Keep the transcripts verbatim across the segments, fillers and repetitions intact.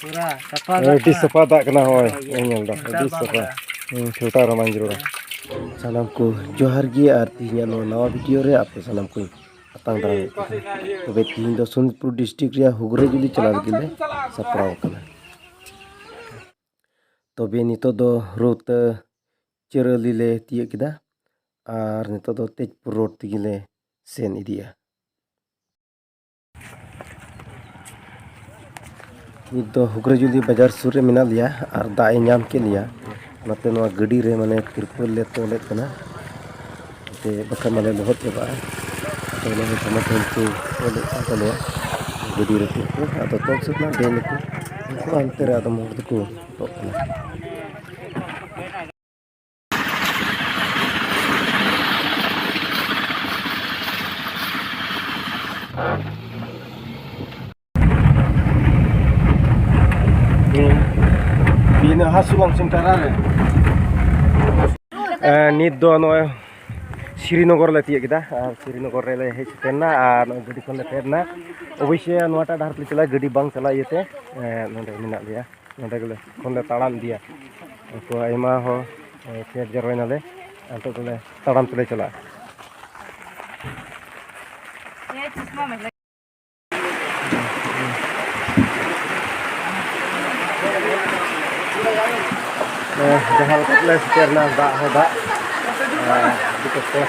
ᱯᱩᱨᱟ ᱥᱟᱯᱷᱟ ᱫᱟᱜ ᱟᱹᱰᱤ ᱠᱟᱱᱟ᱾ ᱥᱟᱯᱷᱟ ᱫᱟᱜ ᱠᱟᱱᱟ, ᱦᱳᱭ, ᱦᱳᱭ, ᱤᱧ ᱧᱮᱞ ᱫᱟ, ᱯᱷᱤᱞᱴᱟᱨ ᱟᱹᱰᱤ ᱵᱟᱝ ᱥᱟᱯᱷᱟ᱾ ᱞᱟᱜᱟᱜᱼᱟ᱾ ᱦᱩᱸ, ᱯᱷᱤᱞᱴᱟᱨ ᱦᱚᱸ ᱵᱟᱝ ᱡᱟᱹᱨᱩᱲᱟ᱾ ᱥᱟᱱᱟᱢ ᱠᱚ ᱡᱚᱦᱟᱨ ᱜᱮ, ᱟᱨ ᱛᱮᱦᱮᱧᱟᱜ ᱱᱚᱣᱟ ᱱᱟᱣᱟ ᱵᱷᱤᱰᱤᱭᱳ ᱨᱮ ᱟᱯᱮ ᱥᱟᱱᱟᱢ ᱠᱚᱧ ᱟᱛᱟᱝ ᱫᱟᱨᱟᱢᱮᱫ ᱯᱮ ᱠᱟᱱᱟ᱾ ᱛᱚᱵᱮ ᱛᱮᱦᱮᱧ ᱫᱚ ᱥᱳᱱᱤᱛᱯᱩᱨ ᱰᱤᱥᱴᱨᱤᱠᱴ ᱨᱮᱭᱟᱜ ᱦᱩᱜᱽᱨᱟᱹ ᱡᱩᱞᱤ ᱪᱟᱞᱟᱣ ᱞᱟᱹᱜᱤᱫ ᱞᱮ ᱥᱟᱯᱲᱟᱣ ᱟᱠᱟᱱᱟ᱾ ᱛᱚᱵᱮ ᱱᱤᱛᱚᱜ ᱫᱚ ᱨᱳᱛᱟᱹ ᱪᱟᱹᱨᱟᱹᱞᱤ ᱞᱮ ᱛᱤᱭᱟᱹᱜ ᱠᱮᱫᱟ, ᱟᱨ ᱱᱤᱛᱚᱜ ᱫᱚ ᱛᱮᱡᱽᱯᱩᱨ ᱨᱳᱰ ᱛᱮᱜᱮ ᱞᱮ ᱥᱮᱱ ᱤᱫᱤᱜᱼᱟ᱾ ᱱᱤᱛ ᱫᱚ ᱦᱩᱜᱽᱨᱟᱹᱡᱩᱞᱤ ᱵᱟᱡᱟᱨ ᱥᱩᱨ ᱨᱮ ᱢᱮᱱᱟᱜ ᱞᱮᱭᱟ ᱟᱨ ᱫᱟᱜ ᱮ ᱧᱟᱢ ᱠᱮᱫ ᱞᱮᱭᱟ᱾ ᱚᱱᱟᱛᱮ ᱱᱚᱣᱟ ᱜᱟᱹᱰᱤ ᱨᱮ ᱢᱟᱱᱮ ᱛᱤᱨᱯᱚᱞ ᱞᱮ ᱛᱚᱞᱮᱫ ᱠᱟᱱᱟ, ᱡᱟᱛᱮ ᱵᱟᱠᱷᱟᱱ ᱢᱟᱞᱮ ᱞᱚᱦᱚᱫ ᱪᱟᱵᱟᱜᱼᱟ᱾ ᱟᱫᱚ ᱚᱱᱟ ᱦᱚᱸ ᱴᱟᱢᱟᱴᱩᱢ ᱠᱚ ᱛᱚᱞᱮᱫ ᱠᱟᱱ ᱛᱟᱞᱮᱭᱟ ᱜᱟᱹᱰᱤ ᱨᱮ ᱛᱤᱨᱯᱚᱞ᱾ ᱟᱫᱚ ᱛᱚᱞ ᱥᱟᱹᱛ ᱱᱟ ᱫᱮᱱ ᱠᱚ, ᱩᱱᱠᱩ ᱦᱟᱱᱛᱮ ᱨᱮ ᱟᱫᱚᱢ ᱦᱚᱲ ᱫᱚᱠᱚ ᱛᱚᱜ ᱠᱟᱱᱟ᱾ ᱵᱤᱱᱟᱹ ᱦᱟᱥᱩᱞᱟᱢ ᱥᱮᱱᱴᱟᱨ ᱨᱮ᱾ ᱮ, ᱱᱤᱛ ᱫᱚ ᱱᱚᱜᱼᱚᱭ ᱥᱨᱤᱱᱚᱜᱚᱨ ᱞᱮ ᱛᱤᱭᱟᱹᱜ ᱠᱮᱫᱟ, ᱟᱨ ᱥᱨᱤᱱᱚᱜᱚᱨ ᱨᱮᱞᱮ ᱦᱮᱡ ᱥᱮᱴᱮᱨ ᱮᱱᱟ ᱟᱨ ᱱᱚᱜᱼᱚᱭ ᱜᱟᱹᱰᱤ ᱠᱷᱚᱱ ᱞᱮ ᱯᱷᱮᱰ ᱮᱱᱟ᱾ ᱚᱵᱚᱥᱥᱳᱭ ᱱᱚᱣᱟᱴᱟᱜ ᱰᱟᱦᱟᱨ ᱛᱮ ᱪᱟᱞᱟᱜᱼᱟ, ᱜᱟᱹᱰᱤ ᱵᱟᱝ ᱪᱟᱞᱟᱜ ᱤᱭᱟᱹᱛᱮ, ᱮ, ᱱᱚᱰᱮ ᱢᱮᱱᱟᱜ ᱞᱮᱭᱟ, ᱱᱚᱰᱮ ᱜᱮᱞᱮ ᱠᱷᱚᱱ ᱞᱮ ᱛᱟᱲᱟᱢ ᱤᱫᱤᱭᱟ᱾ ᱛᱚ ᱟᱭᱢᱟ ᱦᱚᱲ, ᱮ, ᱯᱷᱮᱰ ᱡᱟᱨᱣᱟᱭ ᱱᱟᱞᱮ, ᱟᱨ ᱱᱤᱛᱚᱜ ᱫᱚᱞᱮ ᱛᱟᱲᱟᱢ ᱛᱮᱞᱮ ᱪᱟᱞᱟᱜᱼᱟ᱾ ᱡᱟᱦᱟᱸ ᱞᱮᱠᱟ ᱛᱮᱞᱮ ᱥᱮᱴᱮᱨ ᱮᱱᱟ, ᱫᱟᱜ ᱦᱚᱸ ᱫᱟᱜ, ᱟᱨ ᱟᱹᱰᱤ ᱠᱚᱥᱴᱚ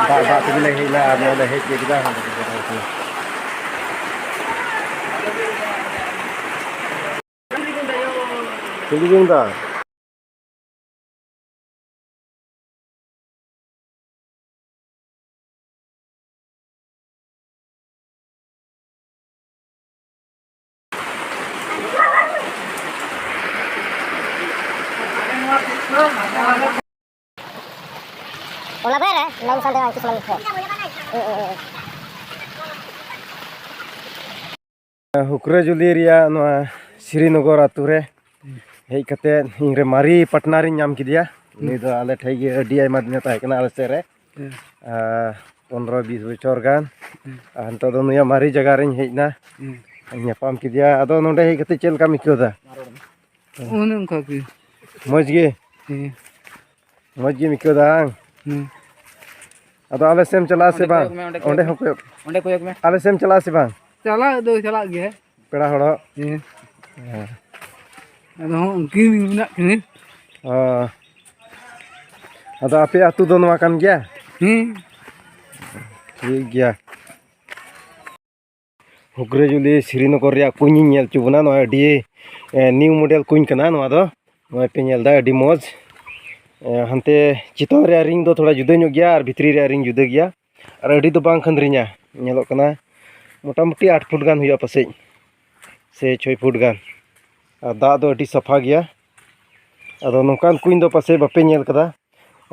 ᱫᱟᱜ, ᱫᱟᱜ ᱛᱮᱜᱮ ᱞᱮ ᱦᱮᱡ ᱮᱱᱟ ᱟᱨ ᱱᱚᱰᱮ ᱦᱮᱡ ᱠᱮᱫ ᱠᱮᱫᱟ᱾ ᱪᱤᱞᱤ ᱵᱮᱱ ᱫᱟ? ᱚᱱᱟ ᱵᱟᱭ ᱨᱮ ᱞᱟᱭᱤᱱ ᱥᱟᱰᱮ ᱟᱭ ᱠᱤᱥᱢᱟᱱ ᱠᱷᱚᱡ᱾ ᱦᱩᱸ, ᱦᱩᱸ, ᱦᱩᱸ᱾ ᱦᱩᱠᱨᱟᱹᱡᱩᱞᱤ ᱨᱮᱭᱟᱜ ᱱᱚᱣᱟ ᱥᱨᱤᱱᱚᱜᱚᱨ ᱟᱛᱳ ᱨᱮ ᱦᱮᱡ ᱠᱟᱛᱮ ᱤᱧ ᱨᱮ ᱢᱟᱨᱮ ᱯᱟᱴᱱᱟᱨᱤᱧ ᱧᱟᱢ ᱠᱮᱫᱮᱭᱟ᱾ ᱩᱱᱤ ᱫᱚ ᱟᱞᱮ ᱴᱷᱮᱡ ᱜᱮ ᱟᱹᱰᱤ ᱟᱭᱢᱟ ᱫᱤᱱᱮ ᱛᱟᱦᱮᱸ ᱠᱟᱱᱟ ᱟᱞᱮ ᱥᱮᱫ ᱨᱮ᱾ ᱦᱮᱸ᱾ ᱟᱨ ᱯᱚᱱᱨᱚ ᱵᱤᱥ ᱵᱚᱪᱷᱚᱨ ᱜᱟᱱ᱾ ᱦᱮᱸ᱾ ᱟᱨ ᱱᱤᱛᱚᱜ ᱫᱚ ᱱᱩᱭᱟᱜ ᱢᱟᱨᱮ ᱡᱟᱭᱜᱟ ᱨᱤᱧ ᱦᱮᱡ ᱮᱱᱟ᱾ ᱦᱮᱸ᱾ ᱧᱟᱯᱟᱢ ᱠᱮᱫᱮᱭᱟ᱾ ᱟᱫᱚ ᱱᱚᱰᱮ ᱦᱮᱡ ᱠᱟᱛᱮ ᱪᱮᱫ ᱞᱮᱠᱟᱢ ᱟᱹᱭᱠᱟᱹᱣ ᱮᱫᱟ? ᱚᱱᱮ ᱚᱱᱠᱟ ᱜᱮ᱾ ᱢᱚᱡᱽ ᱜᱮ? ᱦᱮᱸ᱾ ᱢᱚᱡᱽ ᱜᱮᱢ ᱟᱹᱭᱠᱟᱹᱣ ᱮᱫᱟ ᱵᱟᱝ? ᱦᱮᱸ᱾ ᱟᱫᱚ ᱟᱞᱮ ᱥᱮᱫ ᱮᱢ ᱪᱟᱞᱟᱜᱼᱟ ᱥᱮ ᱚᱸᱰᱮ ᱵᱟᱝ? ᱠᱚᱭᱚᱜ ᱢᱮ, ᱚᱸᱰᱮ ᱚᱸᱰᱮ ᱠᱚᱭᱚᱜ ᱦᱚᱸ ᱢᱮ᱾ ᱠᱚᱭᱚᱜ᱾ ᱚᱸᱰᱮ ᱠᱚᱭᱚᱜ ᱢᱮ᱾ ᱟᱞᱮ ᱥᱮᱫ ᱮᱢ ᱪᱟᱞᱟᱜᱼᱟ ᱥᱮ ᱵᱟᱝ? ᱪᱟᱞᱟᱜ ᱫᱚ ᱪᱟᱞᱟᱜ ᱜᱮ᱾ ᱯᱮᱲᱟ ᱦᱚᱲᱚᱜ? ᱦᱮᱸ᱾ ᱦᱮᱸ᱾ ᱟᱫᱚ ᱦᱚᱸ ᱩᱱᱠᱤᱱ ᱢᱮᱱᱟᱜ ᱠᱤᱱᱟᱹ᱾ ᱚ᱾ ᱟᱫᱚ ᱟᱯᱮ ᱟᱹᱛᱩ ᱫᱚ ᱱᱚᱣᱟ ᱠᱟᱱ ᱜᱮᱭᱟ? ᱦᱮᱸ᱾ ᱴᱷᱤᱠ ᱜᱮᱭᱟ᱾ ᱦᱩᱜᱽᱨᱟᱹᱡᱩᱞᱤ ᱥᱨᱤᱱᱚᱜᱚᱨ ᱨᱮᱭᱟᱜ ᱠᱩᱧ ᱤᱧ ᱧᱮᱞ ᱦᱚᱪᱚ ᱵᱚᱱᱟ᱾ ᱱᱚᱣᱟ ᱟᱹᱰᱤ, ᱮ, new model ᱠᱩᱧ ᱠᱟᱱᱟ ᱱᱚᱣᱟ ᱫᱚ᱾ ᱱᱚᱜᱼᱚᱭ ᱯᱮ ᱧᱮᱞ ᱮᱫᱟ, ᱟᱹᱰᱤ ᱢᱚᱡᱽ᱾ ᱮ, ᱦᱟᱱᱛᱮ ᱪᱮᱛᱟᱱ ᱨᱮᱭᱟᱜ ring ᱫᱚ ᱛᱷᱚᱲᱟ ᱡᱩᱫᱟᱹ ᱧᱚᱜ ᱜᱮᱭᱟ ᱟᱨ ᱵᱷᱤᱛᱨᱤ ᱨᱮᱭᱟᱜ ring ᱡᱩᱫᱟᱹ ᱜᱮᱭᱟ᱾ ᱟᱨ ᱟᱹᱰᱤ ᱫᱚ ᱵᱟᱝ ᱠᱷᱟᱹᱱᱫᱽᱨᱤᱧᱟ, ᱧᱮᱞᱚᱜ ᱠᱟᱱᱟ ᱢᱚᱴᱟᱢᱩᱴᱤ ᱟᱴ ᱯᱷᱩᱴ ᱜᱟᱱ ᱦᱩᱭᱩᱜᱼᱟ ᱯᱟᱥᱮᱡ, ᱥᱮ ᱪᱷᱚᱭ ᱯᱷᱩᱴ ᱜᱟᱱ᱾ ᱟᱨ ᱫᱟᱜ ᱫᱚ ᱟᱹᱰᱤ ᱥᱟᱯᱷᱟ ᱜᱮᱭᱟ᱾ ᱟᱫᱚ ᱱᱚᱝᱠᱟᱱ ᱠᱩᱧ ᱫᱚ ᱯᱟᱥᱮᱡ ᱵᱟᱯᱮ ᱧᱮᱞ ᱠᱟᱫᱟ᱾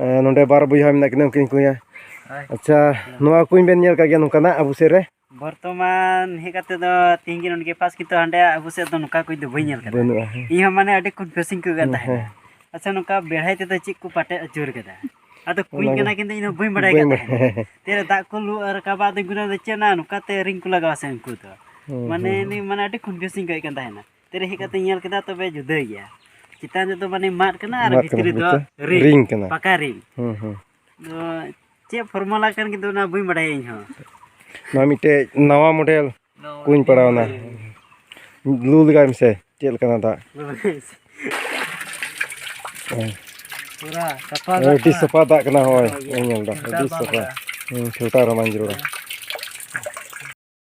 ᱮ, ᱱᱚᱰᱮ ᱵᱟᱨ ᱵᱚᱭᱦᱟ ᱢᱮᱱᱟᱜ ᱠᱤᱱᱟ, ᱩᱱᱠᱤᱱ ᱠᱩᱧᱟ᱾ ᱦᱳᱭ᱾ ᱟᱪᱪᱷᱟ, ᱱᱚᱣᱟ ᱠᱩᱧ ᱵᱮᱱ ᱧᱮᱞ ᱠᱟᱜ ᱜᱮᱭᱟ ᱱᱚᱝᱠᱟᱱᱟᱜ ᱟᱵᱚ ᱥᱮᱫ ᱨᱮ? ᱵᱚᱨᱛᱚᱢᱟᱱ ᱦᱮᱡ ᱠᱟᱛᱮ ᱫᱚ ᱛᱤᱦᱤᱧ ᱜᱮ ᱱᱚᱰᱮ ᱜᱮ first, ᱠᱤᱱᱛᱩ ᱦᱟᱸᱰᱮ ᱟᱵᱚ ᱥᱮᱫ ᱫᱚ ᱱᱚᱝᱠᱟ ᱠᱩᱧ ᱫᱚ ᱵᱟᱹᱧ ᱧᱮᱞ ᱠᱟᱫᱟ᱾ ᱵᱟᱹᱱᱩᱜᱼᱟ, ᱦᱮᱸ᱾ ᱤᱧ ᱦᱚᱸ ᱢᱟᱱᱮ ᱟᱹᱰᱤ confusing ᱠᱚ ᱠᱟᱱ ᱦᱮᱸ, ᱛᱟᱦᱮᱱᱟ᱾ ᱦᱮᱸ᱾ ᱟᱪᱪᱷᱟ, ᱱᱚᱝᱠᱟ ᱵᱮᱲᱦᱟᱭ ᱛᱮᱫᱚ ᱪᱮᱫ ᱠᱚ ᱯᱟᱴᱮ ᱟᱹᱪᱩᱨ ᱠᱟᱫᱟ? ᱟᱫᱚ ᱠᱩᱧ ᱚᱱᱟᱜᱮ᱾ ᱠᱟᱱᱟ ᱠᱤᱱᱛᱩ ᱤᱧ ᱦᱚᱸ ᱵᱟᱹᱧ ᱵᱟᱲᱟᱭ ᱠᱟᱱ ᱵᱟᱹᱧ ᱛᱟᱦᱮᱱᱟ᱾ ᱵᱟᱲᱟᱭ᱾ ᱛᱤᱨᱮ ᱫᱟᱜ ᱠᱚ ᱞᱩ ᱨᱟᱠᱟᱵᱟ, ᱟᱫᱚᱧ ᱜᱩᱱᱟᱹᱱ ᱫᱟ ᱪᱮᱫ ᱱᱟ ᱱᱚᱝᱠᱟ ᱛᱮ ring ᱠᱚ ᱞᱟᱜᱟᱣᱟ ᱥᱮ ᱩᱱᱠᱩ ᱫᱚ? ᱦᱩᱸ, ᱢᱟᱱᱮ ᱦᱩᱸ, ᱦᱩᱸ᱾ ᱱᱤᱭᱟᱹ ᱢᱟᱱᱮ ᱟᱹᱰᱤ confusing ᱠᱚ ᱟᱹᱭᱠᱟᱹᱜ ᱠᱟᱱ ᱛᱟᱦᱮᱱᱟ᱾ ᱛᱤᱨᱮ ᱦᱮᱡ ᱠᱟᱛᱮ ᱧᱮᱞ ᱠᱮᱫᱟ, ᱛᱚᱵᱮ ᱡᱩᱫᱟᱹ ᱜᱮᱭᱟ᱾ ᱪᱮᱛᱟᱱ ᱨᱮᱫᱚ ᱢᱟᱱᱮ ᱢᱟᱫ ᱠᱟᱱᱟ ᱟᱨ ᱢᱟᱫ ᱠᱟᱱᱟ, ᱵᱷᱤᱛᱨᱤ ᱫᱚ ᱵᱷᱤᱛᱨᱤ ring, ring ᱠᱟᱱᱟ᱾ ᱯᱟᱠᱟ ring᱾ ᱦᱩᱸ, ᱦᱩᱸ᱾ ᱫᱚ ᱪᱮᱫ formula ᱠᱟᱱ ᱠᱤᱱᱛᱩ ᱚᱱᱟ ᱵᱟᱹᱧ ᱵᱟᱲᱟᱭᱟ ᱤᱧ ᱦᱚᱸ᱾ ᱱᱚᱣᱟ ᱢᱤᱫᱴᱮᱡ ᱱᱟᱣᱟ model ᱱᱟᱣᱟ ᱠᱩᱧ model᱾ ᱯᱟᱲᱟᱣᱱᱟ᱾ ᱞᱩ ᱞᱮᱜᱟᱭ ᱢᱮᱥᱮ, ᱪᱮᱫ ᱞᱮᱠᱟᱱᱟ ᱫᱟᱜ? ᱦᱮᱸ᱾ ᱯᱩᱨᱟ ᱥᱟᱯᱷᱟ ᱫᱟᱜ ᱟᱹᱰᱤ ᱠᱟᱱᱟ᱾ ᱥᱟᱯᱷᱟ ᱫᱟᱜ ᱠᱟᱱᱟ, ᱦᱳᱭ, ᱦᱳᱭ, ᱤᱧ ᱧᱮᱞ ᱫᱟ, ᱯᱷᱤᱞᱴᱟᱨ ᱟᱹᱰᱤ ᱵᱟᱝ ᱥᱟᱯᱷᱟ᱾ ᱞᱟᱜᱟᱜᱼᱟ᱾ ᱦᱩᱸ, ᱯᱷᱤᱞᱴᱟᱨ ᱦᱚᱸ ᱵᱟᱝ ᱡᱟᱹᱨᱩᱲᱟ᱾